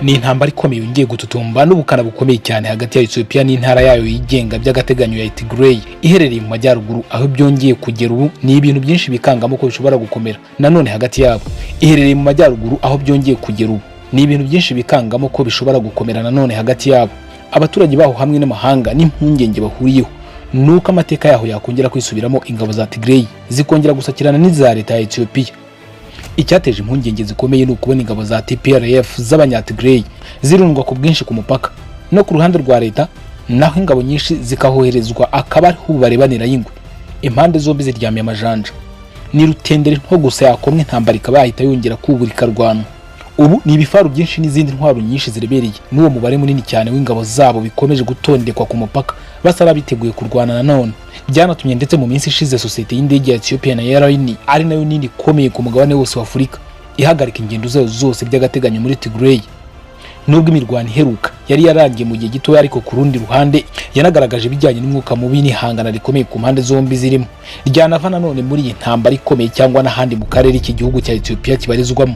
Ni intambara ikomeye yongeye gututumba n'ubukana bukomeye cyane hagati ya Ethiopia n'intara yayo yigenga by'agateganyo ya Tigray iherereye mu majyaruguru, aho byongeye kugera ubu ni ibintu byinshi bikangamo ko bishobora gukomera nanone hagati yabo. Iherereye mu majyaruguru, aho byongeye kugera ubu ni ibintu byinshi bikangamo ko bishobora gukomera nanone hagati yabo. Abaturage baho hamwe n'amahanga n'impungenge bahuriyeho ni uko amateka yaho yakongera kwisubiramo, ingabo za Tigray zikongera gusakirana n'iza leta ya Ethiopia. Icyateje impungenge zikomeye ni ukubona ingabo za TPLF z'Abanyatigray zirundwa ku bwinshi ku mupaka, no ku ruhande rwa leta naho ingabo nyinshi zikahoherezwa, akaba ariho ubu barebanira y'ingwe. Impande zombi ziryamiye amajanja, ni rutendere nto gusa yakomwe, intambara ikaba yahita yongera kubura ikarwanwa. Ubu ni ibifaru byinshi n'izindi ntwaro nyinshi zirebereye n'uwo mubare munini cyane w'ingabo zabo bikomeje gutondekwa ku mupaka, basa n'abiteguye kurwana nanone. Byanatumye ndetse mu minsi ishize sosiyete y'indege ya Ethiopian Airlines, ari nayo nini ikomeye ku mugabane wose wa Afurika, ihagarika ingendo zayo zose by'agateganyo muri Tigray. Nubwo imirwano iheruka yari yarangiye mu gihe gitoya, ariko ku rundi ruhande yanagaragaje ibijyanye n'umwuka mubi n'ihangana rikomeye ku mpande zombi zirimo, ryanava nanone muri iyi ntambara ikomeye cyangwa n'ahandi mu karere iki gihugu cya Ethiopia kibarizwamo.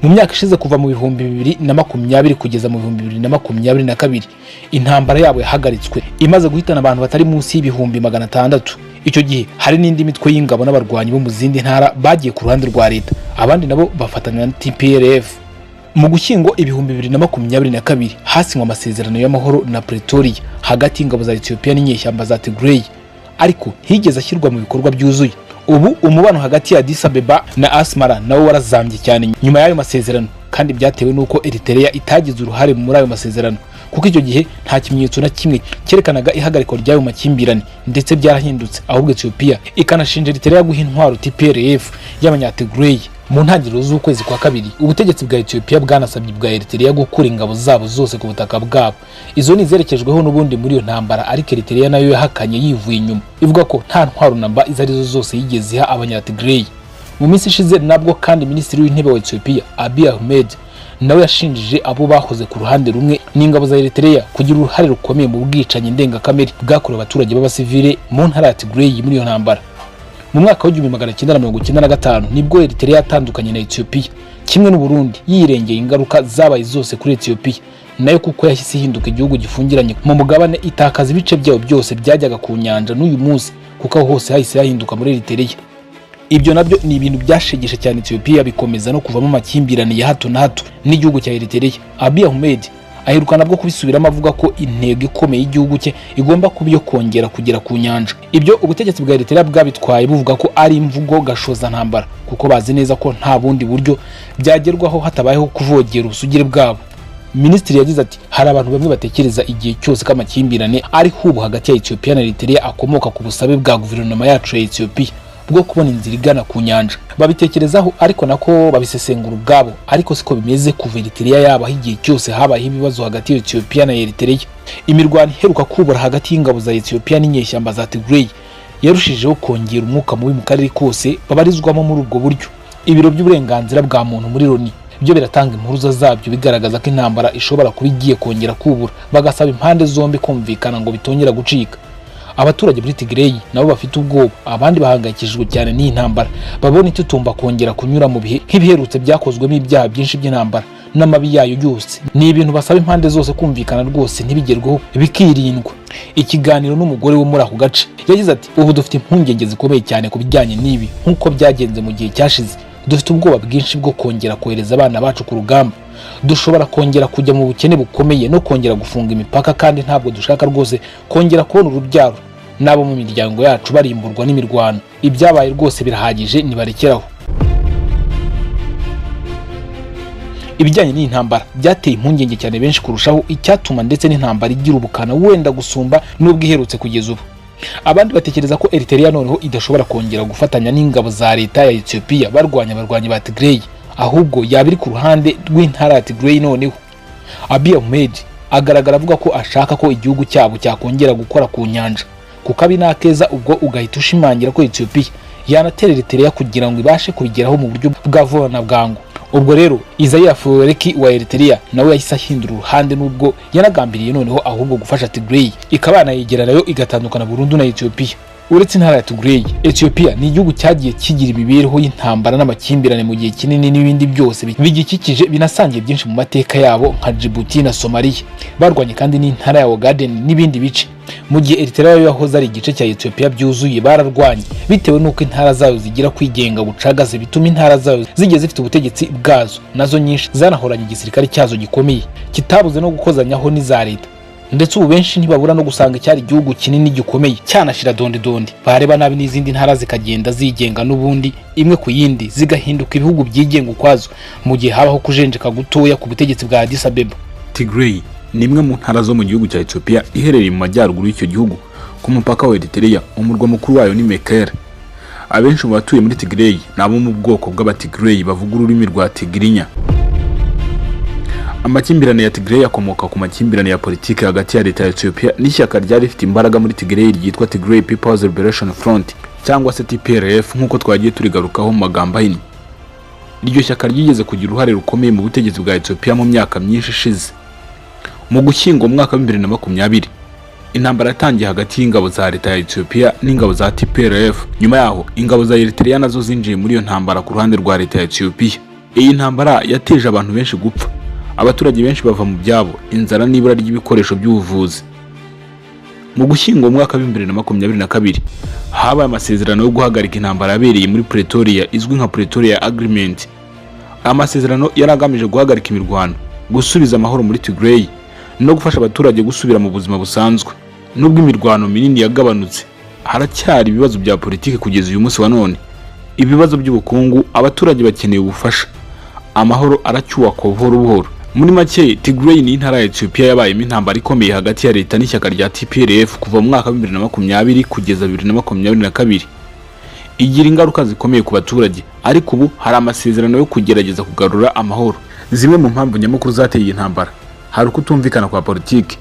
Mu myaka ishize, kuva mu 2020 kugeza mu 2022, intambara yabo yahagaritswe imaze guhitana abantu batari munsi y'ibihumbi 600. Icyo gihe hari n'indi mitwe y'ingabo n'abarwanyi bo mu zindi ntara bagiye ku ruhande rwa leta, abandi nabo bafatanya na TPLF. Mu Gushyingo 2022 hasinywe amasezerano y'amahoro na Pretoria hagati y'ingabo za Ethiopia n'inyeshyamba za Tigray, ariko ntiyigeze ashyirwa mu bikorwa byuzuye. Ubu umubano hagati ya Addis Abeba na Asmara nawo warazambye cyane nyuma y'ayo masezerano, kandi byatewe n'uko Eritrea itagize uruhare muri ayo masezerano, kuko icyo gihe nta kimenyetso na kimwe cyerekanaga ihagarikwa ry'ayo makimbirane. Ndetse byarahindutse, ahubwo Ethiopia ikanashinja Eritrea guha intwaro TPLF y'Abanyatigray. Mu ntangiriro z'ukwezi kwa kabiri, ubutegetsi bwa Ethiopia bwanasabye bwa Eritrea gukura ingabo zabo zose ku butaka bwabo, izo ni izerekejweho n'ubundi muri iyo ntambara. Ariko Eritrea nayo yahakanye yivuye inyuma, ivuga ko nta ntwaro namba izo arizo zose yigeze iha Abanyatigray. Mu minsi ishize nabwo kandi, Minisitiri w'Intebe wa Ethiopia Abiy Ahmed nawe yashinjije abo bahoze ku ruhande rumwe n'ingabo za Eritrea kugira uruhare rukomeye mu bwicanyi ndengakamere bwakorewe abaturage b'abasivile mu ntara ya Tigray muri iyo ntambara. Mu mwaka wa 1995 nibwo Eritrea yatandukanye na Ethiopia kimwe n'u Burundi, yirengeye ingaruka zabaye zose kuri Ethiopia nayo, kuko yahise ihinduka igihugu gifungiranye mu mugabane, itakaza ibice byayo byose byajyaga ku nyanja n'uyu munsi, kuko aho hose hahise hahinduka muri Eritrea. Ibyo nabyo ni ibintu byashegeshe cyane Ethiopia, bikomeza no kuvamo amakimbirane ya hato na hato n'igihugu cya Eritrea. Abiy Ahmed aheruka nabwo kubisubiramo, avuga ko intego ikomeye y'igihugu cye igomba kuba iyo kongera kugera ku nyanja. Ibyo ubutegetsi bwa Eritrea bwabitwaye buvuga ko ari imvugo gashoza ntambara, kuko bazi neza ko nta bundi buryo byagerwaho hatabayeho kuvogera ubusugire bwabo. Minisitiri yagize ati: "Hari abantu bamwe batekereza igihe cyose ko amakimbirane ari hubu hagati ya Ethiopia na Eritrea akomoka ku busabe bwa guverinoma yacu ya Ethiopia bwo kubona inzira igana ku nyanja. Babitekerezaho, ariko nako babisesengura ubwabo, ariko siko bimeze. Kuva Eritrea yabaho, igihe cyose habayeho ibibazo hagati ya Ethiopia na Eritrea." Imirwano iheruka kubura hagati y'ingabo za Ethiopia n'inyeshyamba za Tigray yarushijeho kongera umwuka mubi mu karere kose babarizwamo muri ubwo buryo. Ibiro by'uburenganzira bwa muntu muri Loni byo biratanga impuruza zabyo, bigaragaza ko intambara ishobora kuba igiye kongera kubura, bagasaba impande zombi kumvikana ngo bitongera gucika. Abaturage muri Tigray nabo bafite ubwoba, abandi bahangayikishijwe cyane n'iyi ntambara babona itutumba kongera kunyura mu bihe nk'ibiherutse byakozwemo ibyaha byinshi by'intambara n'amabi yayo yose. Ni ibintu basaba impande zose kumvikana rwose, ntibigerweho, bikirindwa. Ikiganiro n'umugore wo muri ako gace yagize ati: "Ubu dufite impungenge zikomeye cyane ku bijyanye n'ibi. Nk'uko byagenze mu gihe cyashize, dufite ubwoba bwinshi bwo kongera kohereza abana bacu ku rugamba. Dushobora kongera kujya mu bukene bukomeye no kongera gufunga imipaka, kandi ntabwo dushaka rwose kongera kubona urubyaro n'abo mu miryango yacu barimburwa n'imirwano. Ibyabaye rwose birahagije, nibarekeraho." Ibijyanye n'iyi ntambara byateye impungenge cyane benshi kurushaho, icyatuma ndetse n'intambara igira ubukana wenda gusumba n'ubwo iherutse kugeza ubu. Abandi batekereza ko Eritrea noneho idashobora kongera gufatanya n'ingabo za leta ya Ethiopia barwanya abarwanyi ba Tigray, ahubwo yaba iri ku ruhande rw'intara ya Tigray. Noneho Abiy Ahmed agaragara avuga ko ashaka ko igihugu cyabo cyakongera gukora ku nyanja, kuko abi nakeza ubwo ugahita ushimangira ko Ethiopia yanatera Eritrea kugira ngo ibashe kubigeraho mu buryo bwa vuba na bwangu. Ubwo rero Isaiah Afwerki wa Eritrea nawe yahise ahindura uruhande, nubwo yanagambiriye noneho ahubwo gufasha Tigray, ikaba yanayegera nayo igatandukana burundu na Ethiopia. Uretse intara ya Tigray, Ethiopia ni igihugu cyagiye kigira imibereho y'intambara n'amakimbirane mu gihe kinini n'ibindi byose bigikikije, binasangiye byinshi mu mateka yabo nka Djibouti na Somalia. Barwanye kandi n'intara ya Ogaden n'ibindi bice. Mu gihe Eritrea yo yahoze ari igice cya Ethiopia byuzuye, bararwanye bitewe n'uko intara zayo zigira kwigenga gucagaze, bituma intara zayo zigiye zifite ubutegetsi bwazo, nazo nyinshi zanahoranye igisirikare cyazo gikomeye kitabuze no gukozanyaho n'iza leta. Ndetse ubu benshi ntibabura no gusanga icyari igihugu kinini gikomeye cyanashira dondi dondi, bareba nabi n'izindi ntara zikagenda zigenga n'ubundi, imwe ku yindi zigahinduka ibihugu byigenga ukwazo, mu gihe habaho kujenjeka gutoya ku butegetsi bwa Addis Abeba. Tigray ni imwe mu ntara zo mu gihugu cya Ethiopia, iherereye mu majyaruguru y'icyo gihugu ku mupaka wa Eritrea. Umurwa mukuru wayo ni Mekelle. Abenshi mu batuye muri Tigray ni abo mu bwoko bw'Abatigray bavuga ururimi rwa Tigrinya. Amakimbirane ya Tigray akomoka ku makimbirane ya politiki hagati ya leta ya Ethiopia n'ishyaka ryari rifite imbaraga muri Tigray ryitwa Tigray People's Liberation Front, cyangwa se TPLF, nk'uko twagiye turigarukaho mu magambo ahinnye. Iryo shyaka ryigeze kugira uruhare rukomeye mu butegetsi bwa Ethiopia mu myaka myinshi ishize. Mu Gushyingo mu mwaka wa 2020, intambara yatangiye hagati y'ingabo za leta ya Ethiopia n'ingabo za TPLF. Nyuma yaho, ingabo za Eritrea nazo zinjiye muri iyo ntambara ku ruhande rwa leta ya Ethiopia. Iyi ntambara yateje abantu benshi gupfa, abaturage benshi bava mu byabo, inzara n'ibura ry'ibikoresho by'ubuvuzi. Mu Gushyingo mu mwaka wa 2022, habaye amasezerano yo guhagarika intambara yabereye muri Pretoria, izwi nka Pretoria Agreement. Aya masezerano yari agamije guhagarika imirwano, gusubiza amahoro muri Tigray no gufasha abaturage gusubira mu buzima busanzwe. Nubwo imirwano minini yagabanutse, haracyari ibibazo bya politiki kugeza uyu munsi wa none, ibibazo by'ubukungu, abaturage bakeneye ubufasha, amahoro aracyubakwa buhoro buhoro. Muri make, Tigray ni intara ya Ethiopia yabayemo intambara ikomeye hagati ya leta n'ishyaka rya TPLF kuva mu mwaka wa 2020 kugeza 2022, igira ingaruka zikomeye ku baturage, ariko ubu hari amasezerano yo kugerageza kugarura amahoro. Zimwe mu mpamvu nyamukuru zateye iyi ntambara, hari ukutumvikana kwa politiki.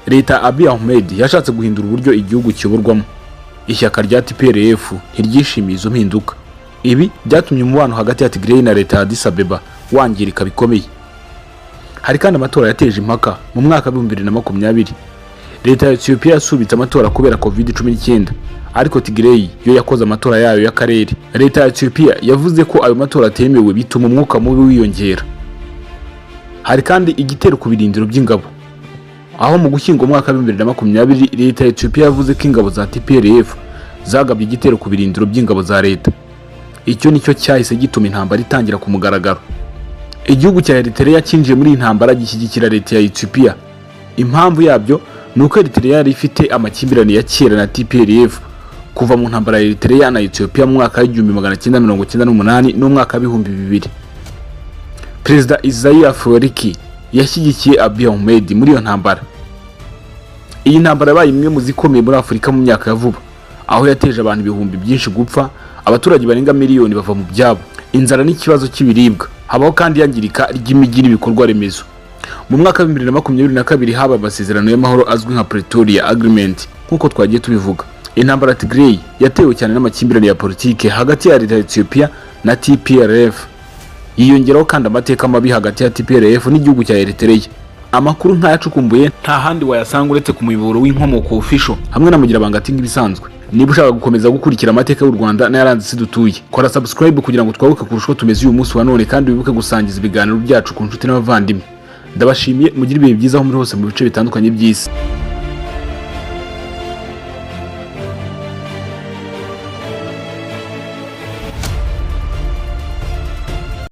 Leta ya Abiy Ahmed yashatse guhindura uburyo igihugu kiyoborwamo. Ishyaka rya TPLF ntiryishimiye izo mpinduka. Ibi byatumye umubano hagati ya Tigray na leta ya Addis Abeba wangirika bikomeye. Hari kandi amatora yateje impaka. Mu mwaka wa 2020, leta ya Ethiopia yasubitse amatora kubera COVID-19, ariko Tigray yo yakoze amatora yayo y'akarere. Leta ya Ethiopia yavuze ko ayo matora atemewe, bituma umwuka mubi wiyongera. Hari kandi igitero ku birindiro by'ingabo, aho mu Gushyingo mu mwaka wa 2020, leta ya Ethiopia yavuze ko ingabo za TPLF zagabye igitero ku birindiro by'ingabo za leta. Icyo nicyo cyahise gituma intambara itangira ku mugaragaro. Igihugu cya Eritrea cyinjiye muri iyi ntambara gishyigikira leta ya Ethiopia. Impamvu yabyo ni uko Eritrea yari ifite amakimbirane ya kera na TPLF kuva mu ntambara ya Eritrea na Ethiopia mu mwaka wa 1998 n'umwaka wa 2000. Perezida Isaias Afwerki yashyigikiye Abiy Ahmed muri iyo ntambara. Iyi ntambara yabaye imwe mu zikomeye muri Afurika mu myaka ya vuba, aho yateje abantu ibihumbi byinshi gupfa, abaturage barenga miliyoni bava mu byabo, inzara n'ikibazo cy'ibiribwa. Habaho kandi iyangirika ry'imijyi n'ibikorwa remezo. Mu mwaka wa 2022 habaye amasezerano y'amahoro azwi nka Pretoria Agreement, nk'uko twagiye tubivuga. Intambara ya Tigray yatewe cyane n'amakimbirane ya politike hagati ya leta ya Ethiopia na TPLF, yiyongeraho kandi amateka mabi hagati ya TPLF n'igihugu cya Eritrea. Amakuru nk'ayacukumbuye nta handi wayasanga uretse ku muyoboro w'Inkomoko Official hamwe na Mugirabanga ati. Nk'ibisanzwe, niba ushaka gukomeza gukurikira amateka y'u Rwanda n'ayaranze isi dutuye, kora subscribe kugira ngo twabuke kurusha uko tumeze uyu munsi wa none, kandi wibuke gusangiza ibiganiro byacu ku nshuti n'abavandimwe. Ndabashimiye, mugire ibihe byiza aho muri hose mu bice bitandukanye by'isi.